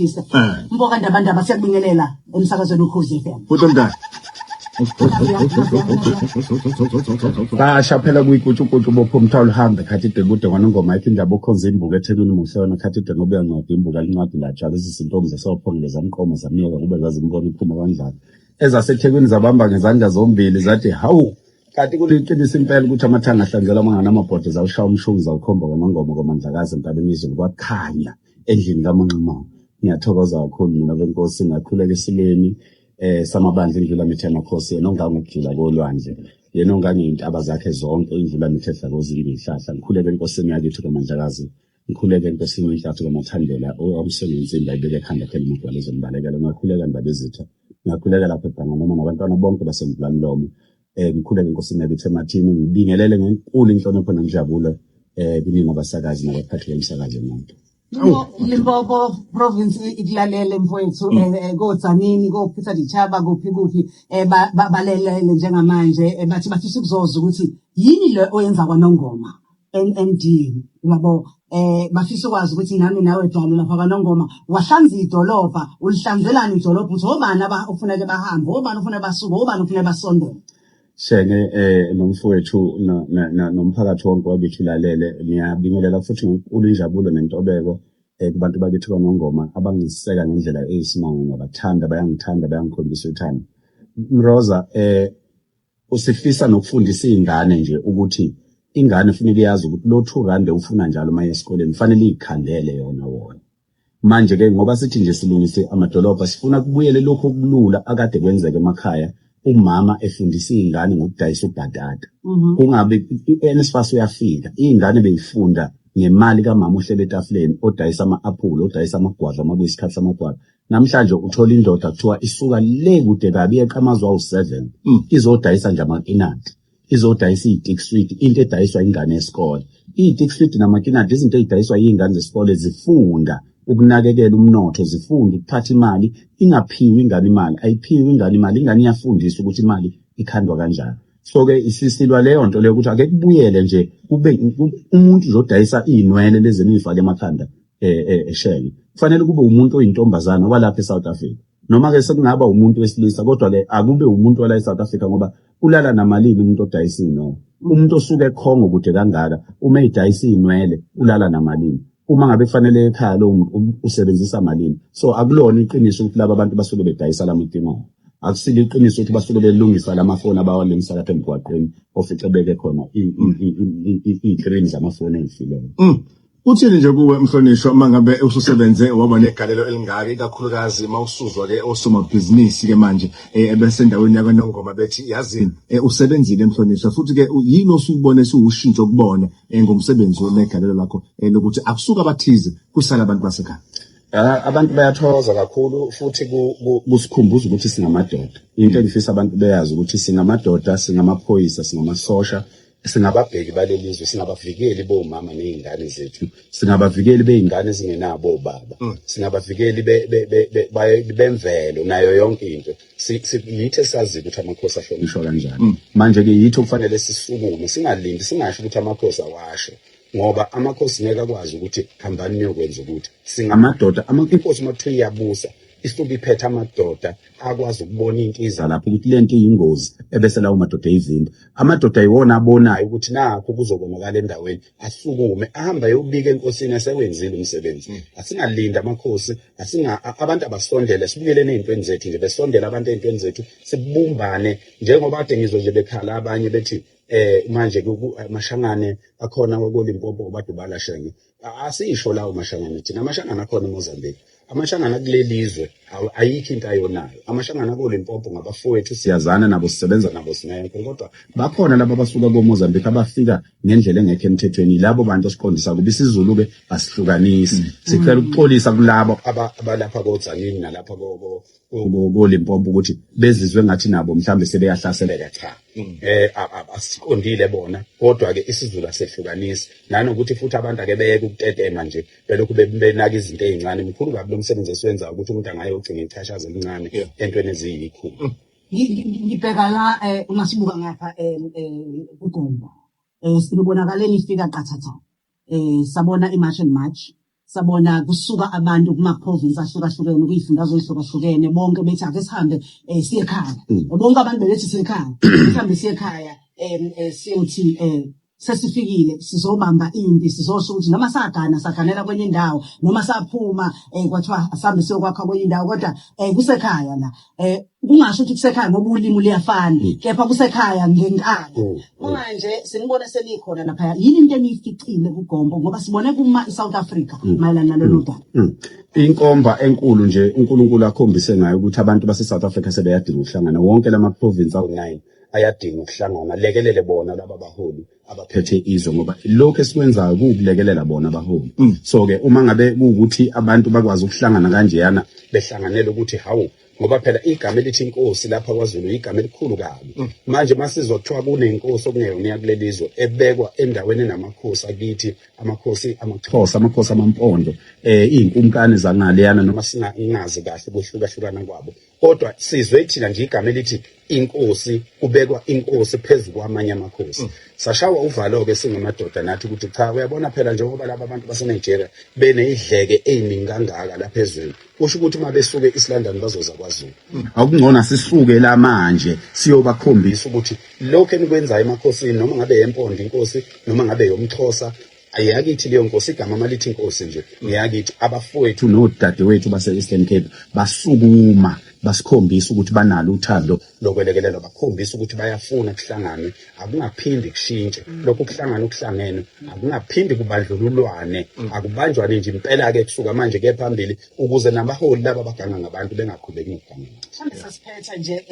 Ngifisa. Mfoka Ndabandaba, siyakubingelela emsakazweni Ukhozi FM. Futhi omdala. Basha phela kuyikutshukutshu bopha umthwalo uhambe khathi ide kude kwanongoma ayikho indaba okhonza imbuka eThekwini muhle wena khathi ide ngoba uyancwadi imbuka lincwadi latsha lezi zintombi zasophongile zamqoma zamyeka kube zazimbona iphuma kandlala ezaseThekwini zabamba ngezandla zombili zathi hawu kanti kuliqiniso impela ukuthi amathanga ahlanzelwa amanganamabhodo zawushaya umshungu zawukhomba kwanongoma kwamandlakazi entabeni izulu kwakhanya endlini kaManxumalo. Ngiyathokoza kakhulu mina benkosi, ngakhuleka esilweni samabandla indlula mithi yamakhosi, yena ongangokujula kolwandle, yena ongangey'ntaba zakhe zonke, indlula mithi edla kozinye iy'hlahla. Ngikhuleke enkosini yakithi kwaMandlakazi, ngikhuleke enkosini yenhlathi kwaMathandela, owamsenga insimbi ayibeke ekhanda phela umagwala ezombalekela. Ngiyakhuleka Ndabezitha, ngiyakhuleka lapha eBhanganoma nabantwana bonke baseMvulamlomo. Ngikhuleke enkosini yakithi emathini, ngibingelele ngenkulu inhlonipho nenjabulo kunina abasakazi nabaphathi bomsakazo nonke. Limpopo province ikulalele mfowethu, koTzaneen, koPeter Dichaba, kuphi kuphi, balelele njengamanje, bathi bafisa ukuzoza ukuthi yini le oyenza kwaNongoma NND yabo, bafisa ukwazi ukuthi nami nawe Dalo lapha kwaNongoma wahlanza idolobha, ulihlanzelani idolobha, uthi obani ofuneke bahambe, obani ofuneke basuke, obani ofuneke basondele? Shenge nomfowethu nomphakathi wonke wakithi ulalele, ngiyabingelela futhi ngenkulu injabulo nentobeko kubantu bakithi kwaNongoma abangiseka ngendlela eyisimanga. Ngiyabathanda, bayangithanda, bayangikhombisa uthando. Mroza, usifisa nokufundisa iy'ngane nje ukuthi ingane kufuneka iyazi ukuthi lo 2 rand ufuna njalo uma esikoleni kufanele iy'khandele yona wona. Manje-ke ngoba sithi nje silungise amadolobha, sifuna kubuyele lokhu okulula akade kwenzeka emakhaya, umama efundisa iy'ngane ngokudayisa ubhatata. Kungabe i-NSFAS uyafika, iy'ngane beyifunda ngemali kamama ohleli etafuleni, odayisa ama-aphula, odayisa amagwava uma kuyisikhathi samagwava. Namhlanje uthola indoda kuthiwa isuka le kude kabi, yeqa amazwe awu-7, izodayisa nje amakinati, izodayisa iy'tik sweet, into edayiswa ingane yesikole. Iy'tik sweet namakinati izinto ey'dayiswa iy'ngane zesikole, zifunda ukunakekela umnotho, zifunda ukuphatha imali. Ingaphiwi ingane imali, ayiphiwi ingane imali, ingane iyafundiswa ukuthi imali ikhandwa kanjani. So-ke sisilwa leyo nto leyo ukuthi ake kubuyele nje kube umuntu uzodayisa iy'nwele lezi eniy'fake emakhanda eshenge. Kufanele kube umuntu oyintombazane walapha e-South Africa, noma-ke sekungaba umuntu wesilisa, kodwa-ke akube umuntu wala e-South Africa, ngoba ulala namalini umuntu odayisa iy'nwele? Umuntu osuke ekhongo kude kangaka uma eyidayisa iy'nwele ulala namalini? Uma ngabe kufanele ekhaya lowo muntu usebenzisa malini? So akulona iqiniso ukuthi laba bantu basuke bedayisa lamatimali, akusilo iqiniso ukuthi basuke belungisa lamafoni abawalungisa lapha emgwaqeni, ofice beke khona iy'krini zamafoni ey'fileyo. Uthini nje kuwe mhlonishwa uma ngabe ususebenze waba negalelo elingaka, ikakhulukazi uma usuzwa-ke osomabhizinisi-ke manje ebesendaweni yakwaNongoma bethi yazi usebenzile mhlonishwa, futhi-ke yini osuyibone siwushintsho kubona ngomsebenzi negalelo lakho lokuthi akusuke abathize kusale abantu basekhaya? Abantu bayathokoza kakhulu futhi kusikhumbuza ukuthi singamadoda. Into engifisa abantu beyazi ukuthi singamadoda, singamaphoyisa, singamasosha, singababheki baleli zwe, singabavikeli bomama ney'ngane zethu, singabavikeli bey'ngane ezingenabo obaba, singabavikeli bemvelo nayo yonke into. Yithi esaziyo ukuthi amakhosi ahlonishwa kanjani. Manje-ke yithi okufanele sisukume, singalindi, singasho ukuthi amakhosi awasho, ngoba amakhosi ngeke akwazi ukuthi hambani niyokwenza ukuthi singamadoda. Inkosi uma kuthiwa iyabusa isuke iphethe amadoda akwazi ukubona into iza lapho ukuthi le nto iyingozi, ebese lawo madoda eyivimba. Amadoda yiwona abonayo ukuthi nakho kuzokonakala endaweni, asukume ahambe ayobika enkosini esekwenzile umsebenzi. Asingalindi amakhosi, asinga abantu abasondele, sibuyeleni ey'ntweni zethu nje, besondele abantu ey'ntweni zethu, sibumbane njengoba kade ngizwe nje bekhala abanye bethi manje amashangane akhona koLimpopo badubala shenge. Asisho lawo mashangane thina, amashangane akhona eMozambique, amashangane akuleli zwe ayikho into ayonayo. Amashangane akoLimpopo ngabafowethu, siyazana nabo, sisebenza nabo, sinayonke, kodwa bakhona laba abasuka koMozambique abafika ngendlela engekho emthethweni, labo bantu esiqondisa kuba isiZulu-ke asihlukanisi. Sicela ukuxolisa kulabo abalapha koTzaneen nalapha koLimpopo ukuthi bezizwe ngathi nabo mhlawumbe sebeyahlaseleka. Cha, asiqondile bona, kodwa-ke isiZulu asehlukanisi, nanokuthi futhi abantu ake beyeke ukutetema nje belokhu benaka izinto ey'ncane. Mkhulu kabi lo msebenzi esiwenzayo ukuthi umuntu angaye ugcina ichashaza elincane entweni eziyikhulu. Ngibheka la, uma sibuka ngapha kuGomba, sibonakale nifika qathatha, sabona i-March and March. Sabona kusuka abantu kuma-province ahlukahlukene, kuyifundazwe ey'hlukahlukene, bonke bethi ake sihambe siye ekhaya. Bonke abantu bebethi siye ekhaya, sihambe siye ekhaya siyothi sesifikile sizobamba impi, sizosho ukuthi noma sagana saganela kwenye indawo, noma saphuma kwathiwa asihambe siyokwakha kwenye indawo, kodwa kusekhaya la. Kungasho ukuthi kusekhaya ngoba ulimi luyafana, kepha kusekhaya ngenkani. Manje sinibone senikhona laphaya, yini into eniyificile kuGompo, ngoba sibone kuma iSouth Africa mayelana nalolu daba? Inkomba enkulu nje uNkulunkulu akhombise ngayo ukuthi abantu base-South Africa sebeyadinga ukuhlangana. Wonke lama province awu-9 ayadinga ukuhlangana, lekelele bona laba baholi abaphethe izwe, ngoba lokhu esikwenzayo kuwukulekelela bona abaholi. So-ke uma ngabe kuwukuthi abantu bakwazi ukuhlangana kanjeyana, behlanganele ukuthi hawu, ngoba phela igama elithi inkosi lapha kwaZulu igama elikhulu kabi. Manje masizwa kuthiwa kunenkosi okungeyona yakuleli zwe ebekwa endaweni enamakhosi akithi, amakhosi amaXhosa, amakhosi amaMpondo, iy'nkumkani zangaleyana, noma singazi kahle ukwehlukahlukana kwabo, kodwa sizwe thina nje igama elithi inkosi, kubekwa inkosi phezu kwamanye amakhosi. Sashawa uvalo-ke singamadoda nathi ukuthi cha, uyabona phela njengoba laba bantu baseNigeria beneyidleke ey'ningi kangaka lapha ezweni, kusho ukuthi uma besuke e-East London bazoza kwaZulu. Akungcono sisuke la manje siyobakhombisa ukuthi lokhu enikwenzayo emakhosini, noma ngabe yempondo inkosi, noma ngabe yomXhosa, ayiyakithi leyo nkosi, igama malithi inkosi nje ngeyakithi. Abafowethu nodadewethu base-Eastern Cape basukuma basikhombisa ukuthi banalo uthando lokwelekelelwa, bakhombisa ukuthi bayafuna kuhlanganwe, akungaphindi kushintshe lokhu kuhlangana okuhlangene, akungaphindi kubandlululwane, akubanjwane nje impela-ke kusuka manje kuye phambili, ukuze nabaholi laba abaganga ngabantu bengaqhubeki nokuganga. Mhlawumbe sasiphetha nje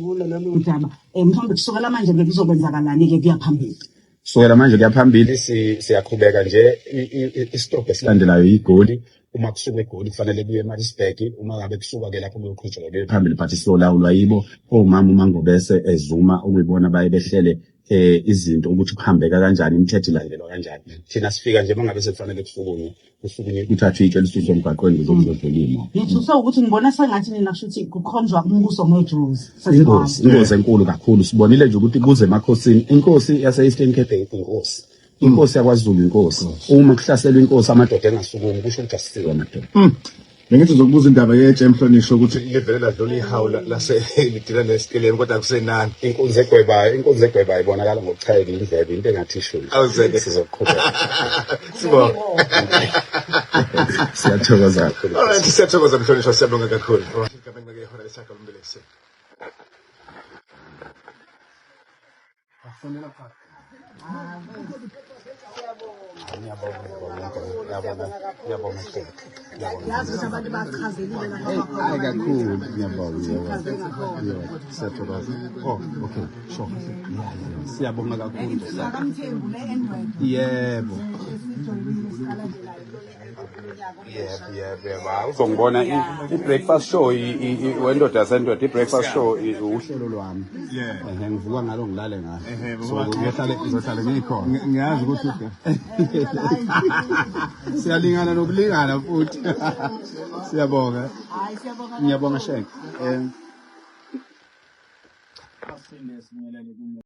kulo lolu daba, mhlawumbe kusukela manje bekuzokwenzakalani-ke kuya phambili? Kusukela manje kuya phambili siyaqhubeka nje, isitobhu esilandelayo yiGoli. Uma kusuka eGoli kufanele kuye eMaritzburg, uma ngabe kusuka-ke lapho kuyoqhutshekwa kuye phambili, but siyolawulwa yibo omama uMangobese eZuma, okuyibona baye behlele izinto ukuthi kuhambeka kanjani, imithetho ilandelwa kanjani. Thina sifika nje mangabe sekufanele kusukunywe, kusukunywe, kuthathwe itshe lisuswe emgwaqweni kuze kuzodlula imoto. Ngithuswe ukuthi ngibona sengathi nina kusho ukuthi kukhonjwa umbuso ngejuzi. Ingozi enkulu kakhulu. Sibonile nje ukuthi kuze emakhosini, inkosi yase-Eastern Cape inkosi, inkosi yakwaZulu inkosi. Uma kuhlaselwa inkosi amadoda engasukumi, kusho ukuthi asisiwe amadoda. Bengithi ngizokubuza indaba yetshe emhlonishwa ukuthi livele ladlula ihawu lase lidila nesikelemu, kodwa kusenani. Inkunzi egwebayo ibonakala ngokuchayeka indlebe, into engathi isho. Awuzeke. Sizoqhubeka. Sibonga. Siyathokoza kakhulu. Alright, siyathokoza mhlonishwa, siyabonga kakhulu. Alright, igabence ihora lesishiyagalombili ekuseni. Yazi ukuthi abantu bachazelile lapha. Hayi kakhulu, ngiyabonga, ngiyabonga. Siyathokoza. Oh, okay, sure. Yeah. Siyabonga kakhulu. SakaMthembu le endwedwe. Yebo. Esijoyinile siqala nje la kulo nyaka. Yebo. Hayi, uzongibona i-breakfast show wendoda yasendoda, i-breakfast show uhlelo lwami. Ehe, ngivuka ngalo ngilale ngalo. So ngizohlale ngikhona. Ngiyazi ukuthi Siyalingana nokulingana futhi. Siyabonga. Hayi, siyabonga. Ngiyabonga Shenge.